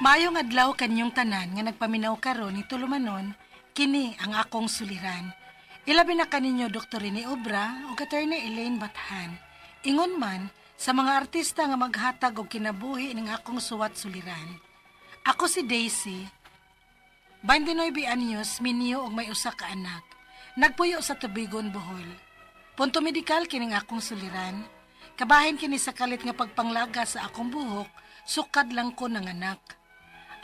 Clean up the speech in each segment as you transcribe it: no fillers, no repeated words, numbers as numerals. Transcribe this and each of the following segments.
Maayong adlaw kanyong tanan nga nagpaminaw karon ni tulumanon, kini ang akong suliran. Ilabi na kaninyo Dr. Rene Obra ug Attorney Elaine Bathan. Ingon man sa mga artista nga maghatag og kinabuhi ning akong suwat suliran. Ako si Daisy, 29 anyos, minyo og may usa ka anak. Nagpuyo sa Tubigon, Bohol. Punto medikal kining akong suliran. Kabahin kini sa kalit nga pagpanglaga sa akong buhok, sukad lang ko nanganak.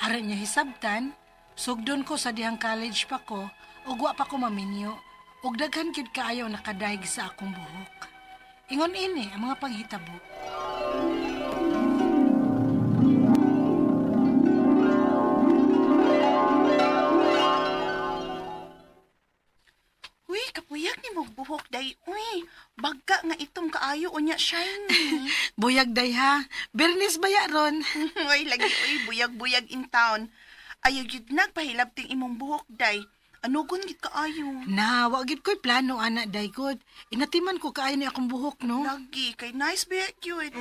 Ara niya hisabtan, sugdon ko sa dihang college pa ko, ug wa pa ko maminyo, ug daghan gyud kaayo nakadaig sa akong buhok. Ingon ini ang mga panghitabo. Uy, kapuyag ni mo buhok day. Uy, bagka nga itom kaayo unya shiny. Buyag day ha, Bernice baya ron. Uy, lagi uy, buyag-buyag in town. Ayaw gyud nagpahilabting imong buhok day. Anugon gid kaayo. Na, wa gyud ko'y plano ana day good. Inatiman ko kaayo ni akong buhok no. Lagi kay nice ba gyud.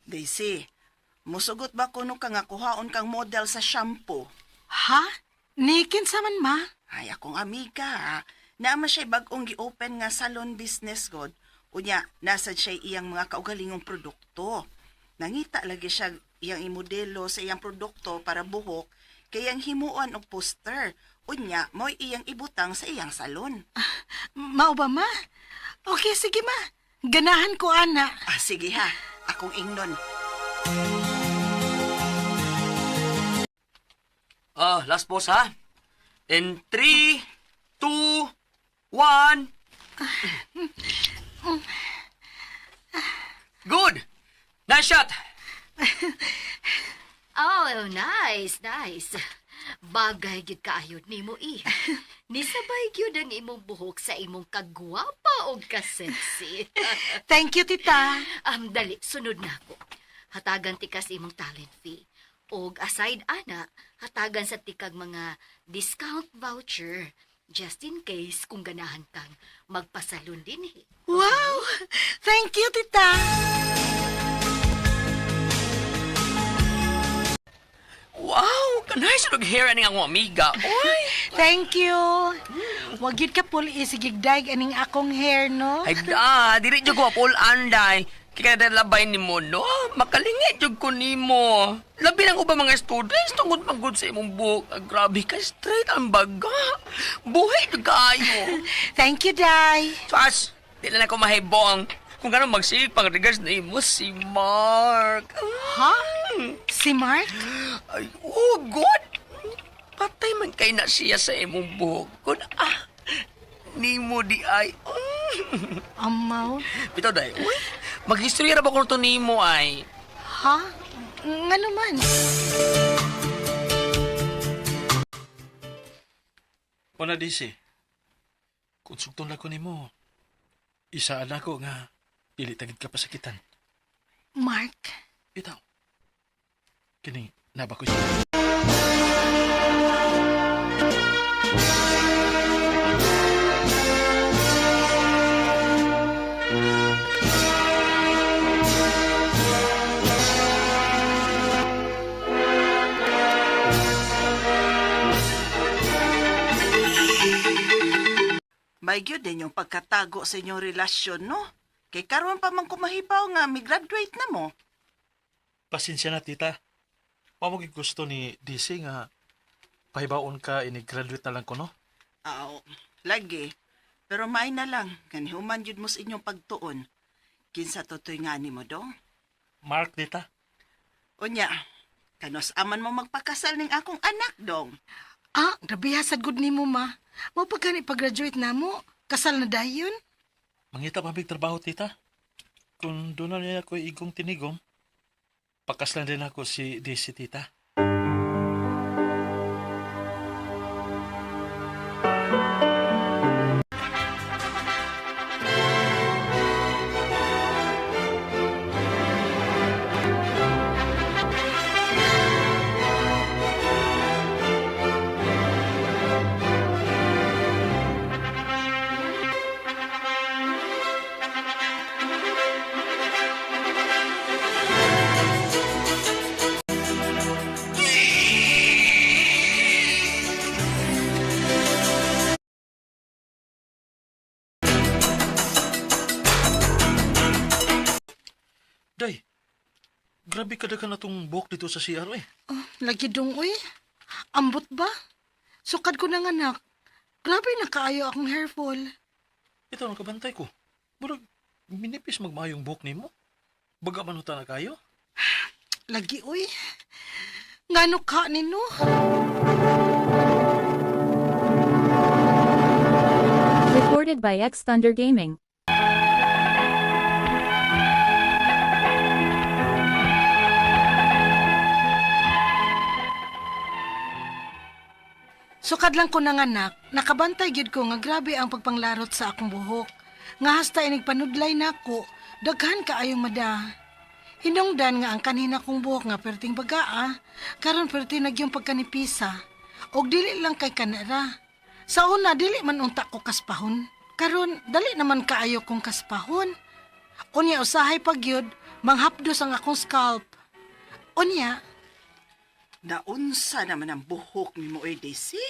Daisy, musugot ba kuno ka nga kuhaon kang model sa shampoo? Ha? Ni kinsa man ma? Ay, akong amiga, ha. Naama siya'y bagong gi-open nga salon business god. Unya, nasa siya iyang mga kaugalingong produkto. Nangita lagi siya iyang imodelo sa iyang produkto para buhok, kay iyang himuan og poster. Unya, mo'y iyang ibutang sa iyang salon. Mao ba ma? Okay, sige ma. Ganahan ko ana. Ah, sige ha. Akong ingnon. Ah, last pose ha. In 3, 2, 1. Good! Nice shot! Oh, nice, nice. Bagay gyud kaayo nimo eh. Nisabay gyud ang imong buhok sa imong kagwapa og ka-sexy. Thank you, tita. Dali, sunod na ako. Hatagan tika sa imong talent fee. Og aside ana, hatagan sa tikag mga discount voucher just in case kung ganahan kang magpasalon din eh. Wow! Thank you, tita. Wow! Nice og hair ani ang amiga. Oy! Thank you. Wag gyud ka pul isigigdag aning akong hair, no? Ay da, dili jud ko mapul anday. Kaya kada labay nimo no, makalingit jud ko nimo. Labi lang uban mga students tungod man gud sa imong buhok. Ah, grabe ka straight ang baga. Buhi jud kaayo. Thank you, Day. Sas, di na lang ko mahibong. Kung gano'n magsigig pang regards na imo si Mark. Ha? Si Mark? Ay, oh, God! Patay man kay na siya sa imong buhok. Good, ah, nimo di ay. Amaw? Bitaw day, uy, mag-history ra ba ko to nimo ay? Ha? Ngano man? Wala DC. Kung sugton lang ko nimo, isaan ako nga dili tagid ka pasakitan. Mark? Bitaw. Kini naba ko. May gyud din yung pagkatago sa inyong relasyon, no? Kay karon pa man kumahibaw nga mi-graduate na mo. Pasensya na tita. Mao mo gusto ni DC nga pahibaon ka ini-graduate na lang ko no. Aw, lagi. Pero may na lang, kanihuman yun mo sa inyong pagtuon. Kinsa totoy nga ni mo dong? Mark tita. Unya, kanos aman mo magpakasal ning akong anak dong. Ah, grabe ha, sad good nimo ma. Mao pa gani pag-graduate na mo. Kasal na dayon. Mangita pa mig trabaho tita. Kung doon na niya ako igong tinigom, pakaslan din ako si DC tita. Day, grabe kadaghan na tong buhok dito sa CR eh. Oh, lagi dong, uy. Ambot ba? Sukad ko ng anak. Grabe na kaayo akong hairfall. Ito ang kabantay ko. Murag, minipis magmayong buhok nimo. Baga man na kayo? Lagi, uy. Ngano ka nino? Recorded by X Thunder Gaming. Sukad lang ko ng anak, nakabantay gyud ko nga grabe ang pagpanglarot sa akong buhok. Nga hasta inig panudlay nako, daghan kaayong mada. Hinungdan nga ang kanina kong buhok nga perting bagaa, karon perti nagyong pagkanipisa. Og dili lang kay kanara. Sa una dili man unta ko kaspahon. Karon dali naman kaayo kong kaspahon. Unya usahay pag gyud, manghapdos ang akong scalp. Unya, Naunsa naman ang buhok ni mo, Daisy?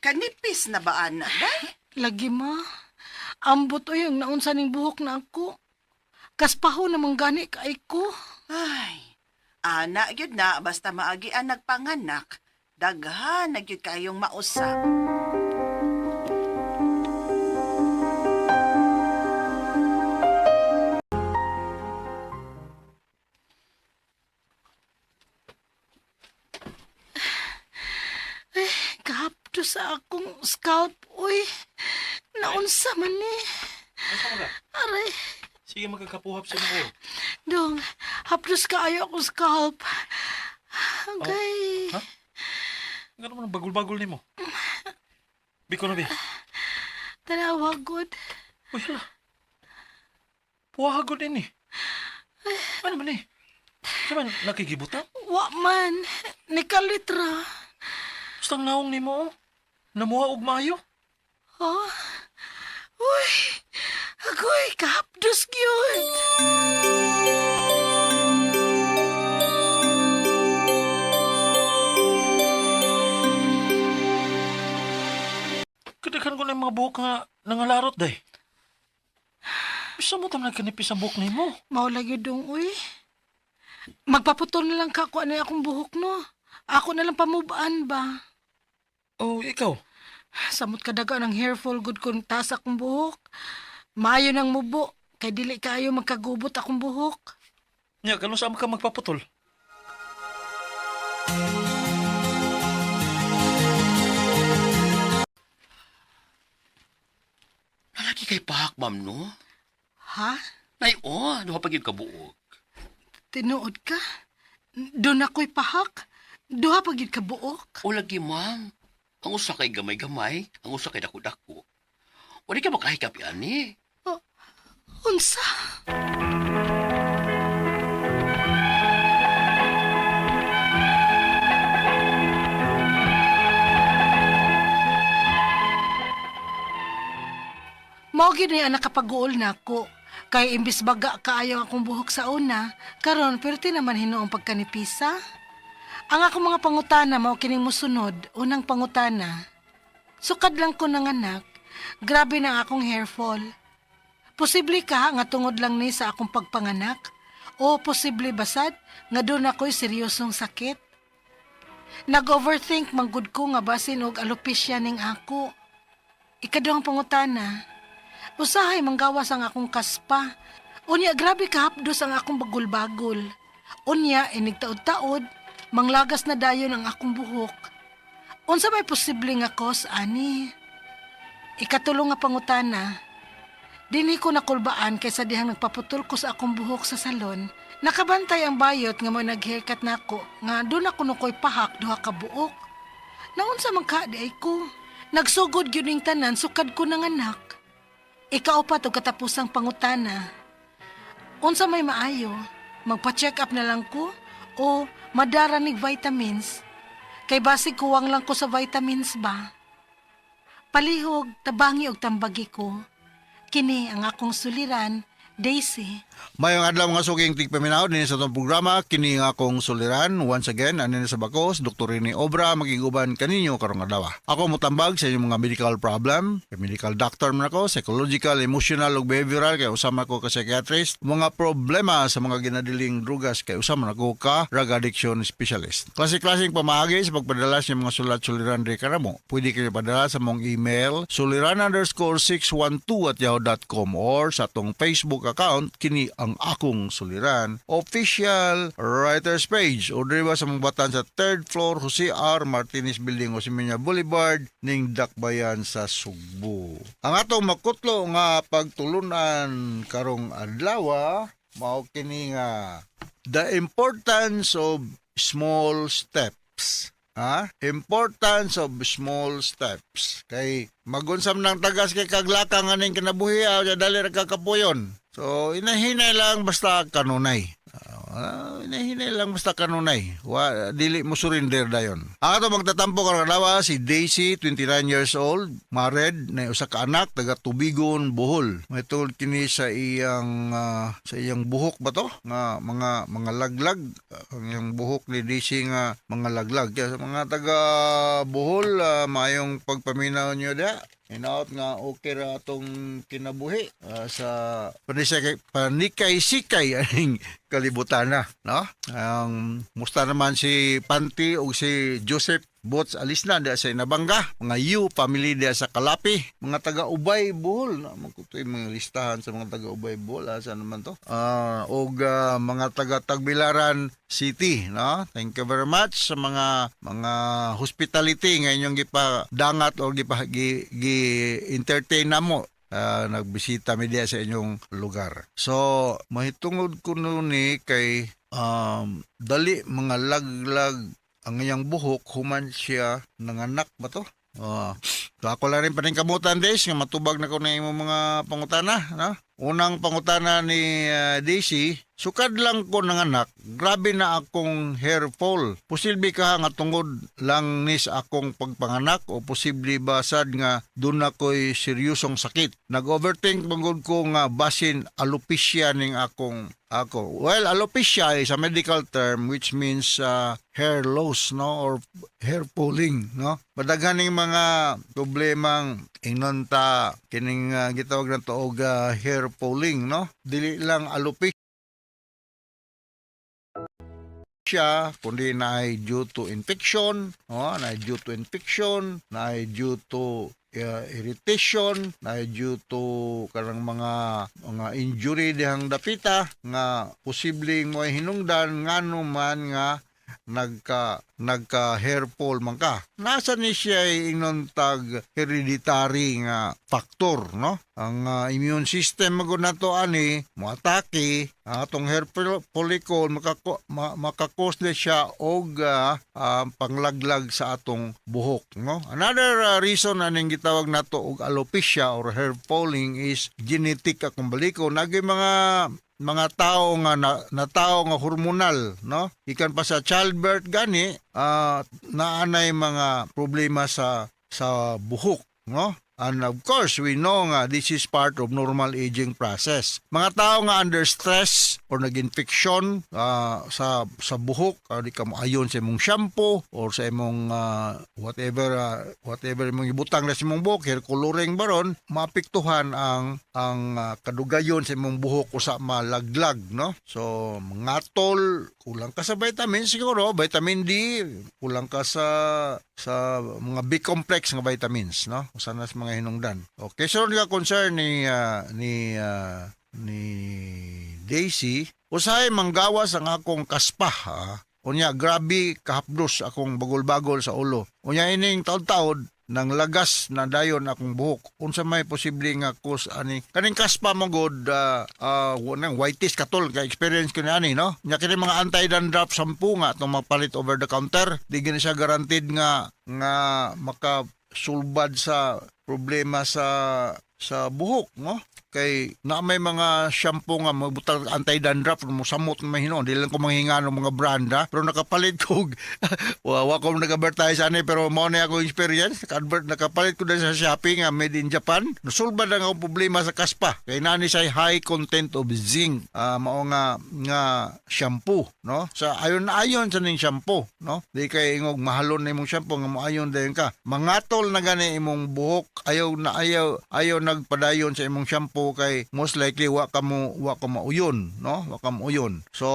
Kanipis na ba, ana, day? Lagi ma. Ambot oy ang naunsa ning buhok na ako. Kaspaho namang gani kay ko. Ay, ana gyud na basta maagi ang nagpanganak, daghan na gyud kayong mausap. Kahapdo sa akong scalp oy. Naunsa man ni. Asa mo ka? Aray, Sige, magkakapuhap sa mo. dong, hapdos kaayo akong scalp. Okay. Ha? Nga naman ang bagul-bagul nimo. Biko na, bi. Tanawa god. Uy, hala. Puwahagod din eh. Ano man eh? Sa man, nakikibutan? Wa man. Nikalitra. Basta ang naong nimo, oh. Namuha og maayo. Oh. Uy. Agoy, kahapdos gyud. Kadaghan ko na yung mga buhok nga nangalarot, day. Bisa mo tam nagkanipis ang buhok nimo. Mao lagi dong, uy. Magpaputol na lang ka ko ano akong buhok, no? Ako na lang pamubaan ba? Oh, ikaw. Samot kadaga ng hairfall good kung taas akong buhok. Maayo nang mubo, kay dili kaayo magkagubot akong buhok. Nya, kano saan ka magpaputol? Nalagi kay pahak, ma'am, no? Ha? Nay, oh, duha pa gyud ka buok. Tinuod ka? Doon ako'y pahak. Duha pa gyud ka buok. O lagi, ma'am. Ang usa kay gamay-gamay, ang usa kay dako-dako. Wala ka makahikap ani. Unsa? Mao gyud ni ang nakapag-uol nako. Kay imbis baga kaayo akong buhok sa una, karon perti naman hinuong pagkanipisa. Ang akong mga pangutana mao kining mosunod, unang pangutana. Sukad lang ko ng anak, grabe na ang akong hairfall. Posible ka nga tungod lang ni sa akong pagpanganak? O posible basad nga doon ako'y seryosong sakit? Nag-overthink manggod ko nga basin og alopecia ning ako. Ikaduhang pangutana. Usahay manggawas ang akong kaspa. Unya grabe kahapdos ang akong bagul-bagul. Unya inig taod-taod, manglagas na dayon ang akong buhok. Unsa may posible nga cause ani? Ikatulong nga pangutana. Dinhi ko nakulbaan kaysa dihang nagpaputol ko sa akong buhok sa salon. Nakabantay ang bayot nga mo nag-haircut nako nga doon ako nukoy pahak duha ka buok. Naunsa man ka di ay ko. Nagsugod gyud ning tanan sukad ko ng anak. Ikaupat og katapusang pangutana. Unsa may maayo, magpa-check up na lang ko o madara nig vitamins. Kay basig kuwang lang ko sa vitamins ba. Palihog, tabangi og tambagi ko. Kini ang akong suliran, Daisy. Mayong adlaw, mga suking tigpaminaw dinhi sa atong programa, kini nga akong suliran. Once again, ani sa bakos, Dr. Rene Obra, maging uban kaninyo karong adlaw. Ako motambag sa inyong mga medical problem, kay medical doctor man ako, psychological, emotional ug behavioral, kay usa man ako ka psychiatrist, mga problema sa mga ginadiling drugas, kay usa man ako ka drug addiction specialist. Klase-klaseng pamaagi sa pagpadala sa inyong mga sulat suliran diri kanamo. Pwede kayo padala sa mong email suliran_612@yahoo.com or sa atong Facebook account, kini ang akong suliran official writers page, o diri ba sa mong batan sa third floor, Jose R. Martinez Building, Jose Mena Boulevard, ning Dakbayan sa Sugbo. Ang atong makutlo nga pagtulunan karong adlaw mao kini nga the importance of small steps. Ha? Importance of small steps. Kay magunsam ng tagas kay kaglakang aning kinabuhi, ah, dali ra ka kapuyon. So inahinay lang basta kanunay. Ah, inahinay lang basta kanunay. Wa dili mo surrender dayon. Ang ato magtatampo karong adlaw si Daisy, 29 years old, married, na usa ka anak, taga Tubigon, Bohol. May tungod kini sa iyang buhok ba to? Nga mga laglag, ang iyang buhok ni Daisy nga mga laglag. Kaya sa mga taga Bohol, maayong pagpaminaw niyo diha. Hinaot nga okay ra atong kinabuhi sa panikay panikay-sikay aning kalibutan na, no? Ang musta naman si Panty ug si Joseph Bots Alisna diha sa Inabanga, mga Yu family diha sa Kalapi, mga taga Ubay Bohol, na magkutoy mga listahan sa mga taga Ubay Bohol, asa naman to? Og mga taga Tagbilaran City, no? Thank you very much sa mga hospitality nga inyong gipadangat o gipa gi, gi entertain namo, nagbisita mi diha sa inyong lugar. So, mahitungod ko ni kay dali mga laglag ang iyang buhok human siya nanganak ba to? So ako lang rin paningkamutan, Days, nga matubag na ko na imong mga pangutana. No? Unang pangutana ni Daisy, sukad lang ko nanganak, grabe na akong hair fall. Posible ka nga tungod lang nis akong pagpanganak o posible ba sad nga doon ako'y seryosong sakit? Nag-overthink manggod ko nga basin alopecia ning akong ako. Well, alopecia is a medical term which means hair loss, no, or hair pulling, no. Madaghan ning mga problemang ingnon ta kining gitawag na to og hair pulling, no. Dili lang alopecia kundi naay due to infection, no, naay due to infection, naay due to irritation, naay due to kanang mga injury dihang dapita nga posibleng mo hinungdan ngano man nga nagka hair fall man ka. Nasa ni siya ingnon tag hereditary nga factor, no? Ang immune system magud nato ani moatake ang atong hair follicle, makakos na siya og panglaglag sa atong buhok, no? Another reason aning gitawag nato og alopecia or hair falling is genetic. Akong baliko nagi mga tao nga na tao nga hormonal, no, ikan pa sa childbirth gani, naanay mga problema sa buhok, no. And of course, we know nga this is part of normal aging process. Mga tao nga under stress or nag-infection sa buhok, di ka mo ayon sa imong shampoo or sa imong whatever imong ibutang na sa imong buhok, hair coloring baron, maapektuhan ang kadugayon sa imong buhok usa malaglag, no? So, ngatol, kulang ka sa vitamins siguro, vitamin D, kulang ka sa mga B complex nga vitamins, no? Usa na sa mga hinungdan. Okay, so nga concern ni Daisy, usahay manggawas ang akong kaspa, ha? Unya grabe kahapdos akong bagol-bagol sa ulo. Unya ining taod-taod nang lagas na dayon akong buhok. Unsa may posible nga cause ani? Kaning kaspa mo god, nang whitish katol kay experience ko ni ani, no. Nya kini mga anti-dandruff shampoo nga atong mapalit over the counter, di gini siya guaranteed nga nga maka sulbad sa problema sa sa buhok, no? Kay na may mga shampoo nga magbutang anti-dandruff mo samot na may hinuon. Di lang ko manghinga ng mga brand ha? Pero nakapalit ko wa ko nag-advertise ani, pero mao na ako experience. Naka-advert, nakapalit ko din sa Shopee nga made in Japan. Nasulbad ang akong problema sa kaspa kay nani say high content of zinc, mao nga nga shampoo, no? Sa ayon ayon sa ning shampoo, no? Di kay ingog mahalon na imong shampoo nga moayon dayon ka. Mangatol na gani imong buhok, ayaw na ayaw ayaw nagpadayon sa imong shampoo kay most likely wa ka mauyon, no? Wa ka mauyon. So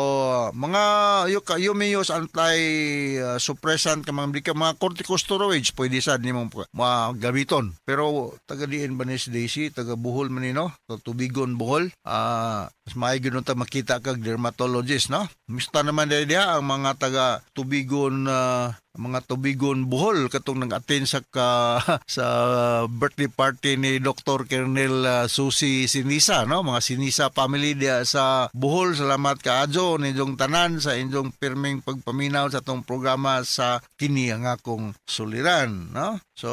mga you may use anti suppressant ka mga di ka mga corticosteroids, pwede sad nimong gamiton. Pero taga diin ba ni si Daisy? Taga Bohol man ni, no? Tubigon, Bohol. Mas maayo gyud ta makita kag dermatologist, no? Mista naman diri diha ang mga taga Tubigon, mga Tubigon Bohol katong nag-attend sa birthday party ni Dr. Colonel Susi Sinisa, no? Mga Sinisa family diha sa Bohol, salamat kaayo ninyong tanan sa inyong pirming pagpaminaw sa atong programa sa Kini ang Akong Suliran, no? So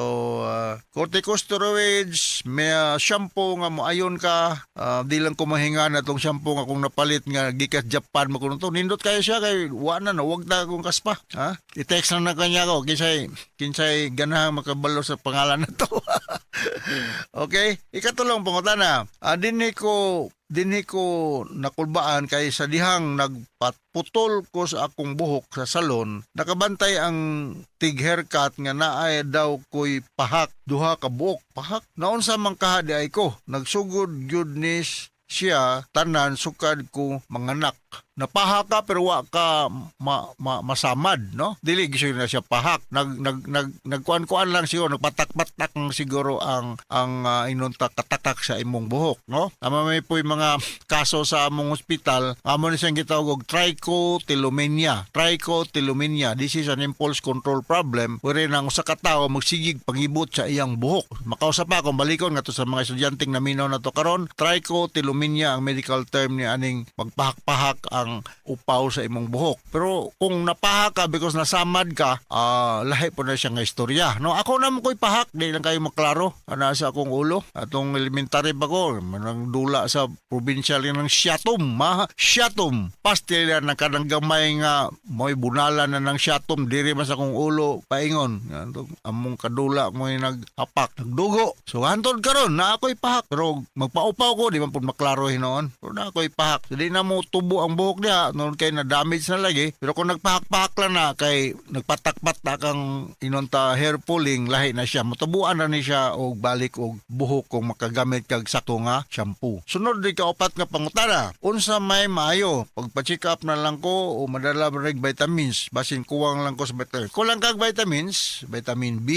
corticosteroids, may shampoo nga moayon ka, di lang ko mahinga na tong shampoo nga kung napalit nga gikas Japan mo kuno to. Nindot kayo siya kay wa na no, wag ta akong kaspa, ha? I-text na na kanya ko kinsay kinsay ganahang makabalo sa pangalan na to. Okay, ikatulong pangutana. Dinhi ko nakulbaan kay sa dihang nagpatputol ko sa akong buhok sa salon, nakabantay ang tig haircut nga naay daw ko'y pahak, duha ka buok, pahak. Naunsa man kaha di ay ko, nagsugod gyud ni siya tanan sukad ko manganak. Napaha ka pero wa ka masamad, no? Dili gyud na siya pahak. Nag nag nag nagkuan-kuan lang siguro, nagpatak-patak lang siguro ang inunta katakak sa imong buhok, no? Tama, may po'y mga kaso sa among ospital, amo ni siyang gitawag og trichotillomania. Trichotillomania, this is an impulse control problem wherein ang usa ka tawo magsigig pangibot sa iyang buhok. Makausap pa akong balikon ngadto sa mga estudyanteng naminaw na to karon. Trichotillomania ang medical term ni aning magpahak-pahak ang upaw sa imong buhok. Pero kung napahak ka because nasamad ka, lahi po na siya nga istorya. No, ako na mo ko'y pahak, di lang kayo maklaro. Ana sa akong ulo. Atong elementary pa ko, manang dula sa provincial ng Siatum, ma, Siatum. Pastil yan na kanang gamay nga mo'y bunalan na ng Siatum diri man sa akong ulo paingon. Antong among kadula mo'y naghapak, nagdugo. So hantod karon na ako'y pahak. Pero magpaupaw ko, di man pud maklaro hinoon. Pero na ako'y pahak. So, di na mo tubo ang buhok niya, noon kay na damage na lagi. Pero kung nagpahak-pahak lang na kay nagpatak-patak ang inonta hair pulling, lahi na siya. Matubuan na ni siya og balik og buhok kung makagamit kag sakto nga shampoo. Sunod di kaupat nga pangutana. Unsa may maayo? Pagpa-check up na lang ko o madala ba rin vitamins? Basin kuwang lang ko sa vitamins. Kulang kag vitamins, vitamin B,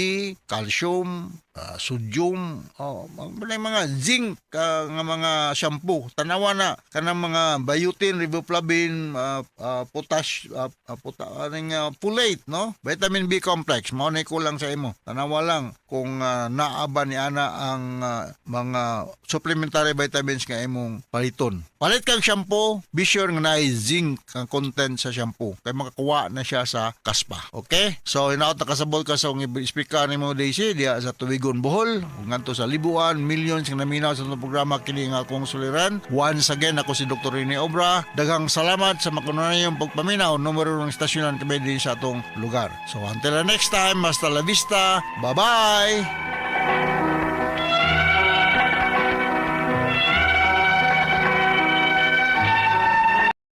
calcium, sodium, oh, mga zinc nga mga shampoo. Tanawa na kanang mga biotin, riboflavin, potash, aning, folate, no? Vitamin B complex, mao na kulang sa imo. Tanawa lang kung naa ba ni ana ang mga supplementary vitamins nga imong paliton. Palit kang shampoo, be sure nga naay zinc ang content sa shampoo kay makakuha na siya sa kaspa. Okay? So hinaot nakasabot ka sa akong i-speaker nimo, Daisy, diha sa Tubigon Bohol ug ngadto sa Libuan, millions nga naminaw sa atong programa Kini nga Akong Suliran. Once again, ako si Dr. Rene Obra. Daghang salamat sa makunanayong pagpaminaw. Numero ng estasyonan kami din sa atong lugar. So until the next time, hasta la vista. Bye-bye!